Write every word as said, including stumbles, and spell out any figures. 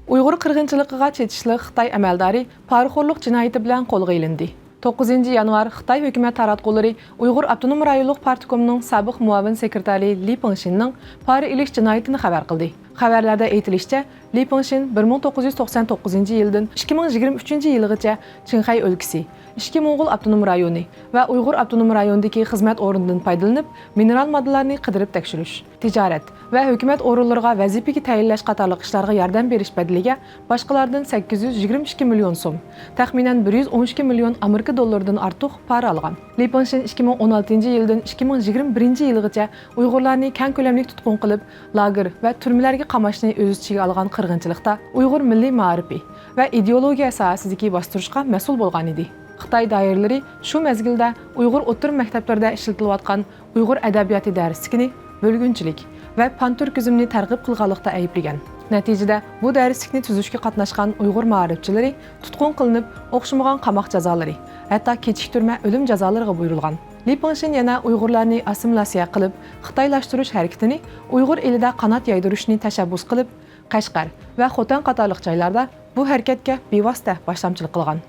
ئۇيغۇر قىرغىنچىلىقىغا چېتىشلىق خىتاي ئەمەلدارى پارىخورلۇق جىنايىتى بىلەن قولغا ئېلىندى. توققۇزىنچى يانۋار خىتاي ھۆكۈمەت تاراتقۇلىرى ئۇيغۇر ئاپتونوم رايونلۇق پارتكومنىڭ سابىق مۇئاۋىن سېكرېتارى لى پىڭشىننىڭ پارا ئېلىش جىنايىتىنى خەۋەر قىلدى. خەۋەرلەردە ئېيتىلىشىچە، لى پىڭشىن بىر مىڭ توققۇز يۈز توقسان توققۇزىنچى يىلدىن ئىككى مىڭ يىگىرمە ئۈچىنچى يىلىغىچە چىڭخەي ئۆلكىسى، ئىچكى موڭغۇل ئاپتونوم رايونى ۋە ئۇيغۇر ئاپتونوم رايونىدىكى خىزمەت ئورنىدىن پايدىلىنىپ، مىنېرال ماددىلارنى قىدىرىپ تەكشۈرۈش، تىجارەت ۋە ھۆكۈمەت ئورۇنلىرىغا ۋەزىپىگە تەيىنلەش قاتارلىق ئىشلارغا ياردەم بېرىش بەدىلىگە باشقىلاردىن سەككىز يۈز يىگىرمە ئىككى مىليون سوم، تەخمىنەن بىر يۈز ئون ئىككى مىليون ئامېرىكا دوللىرىدىن ئارتۇق پارا ئالغان. لى پىڭشىن ئىككى مىڭ ئون ئالتىنچى يىلدىن ئىككى مىڭ يىگىرمە بىرىنچى يىلغىچە ئۇيغۇرلارنى كەڭ كۆلەملىك تۇتقۇن قىلىپ، لاگېر ۋە تۈرمىلەرگە قاماشنى ئۆز ئىچىگە ئالغان قىرغىنچىلىقتا ئۇيغۇر مىللىي مائارىپى ۋە ئىدېئولوگىيە ساھەسىدىكى باستۇرۇشقا مەسئۇل بولغان ئىدى. خىتاي دائىرىلىرى شۇ مەزگىلدە ئۇيغۇر ئوتتۇرا مەكتەپلىرىدە ئىشلىتىلىۋاتقان ئۇيغۇر ئەدەبىياتى دەرسلىكىنى بۆلگۈنچىلىك ۋە پانتۈركىزمنى تەرغىب قىلغانلىقتا ئەيىبلىگەن. نەتىجىدە، بۇ دەرسلىكنى تۈزۈشكە قاتناشقان ئۇيغۇر مائارىپچىلىرى تۇتقۇن قىلىنىپ، ئوخشىمىغان قاماق جازالىرى، ھەتتا كېچىكتۈرمە ئۆلۈم جازالىرىغا بۇيرۇلغان. لى پىڭشىن يەنە ئۇيغۇرلارنى ئاسسىمىلياتسىيە قىلىپ، خىتايلاشتۇرۇش ھەرىكىتىنى ئۇيغۇر ئېلىدە قانات يايدۇرۇشنى تەشەببۇس قىلىپ، قەشقەر ۋە خوتەن قاتارلىق جايلاردا بۇ ھەرىكەتكە بىۋاسىتە باشلامچىلىق قىلغان.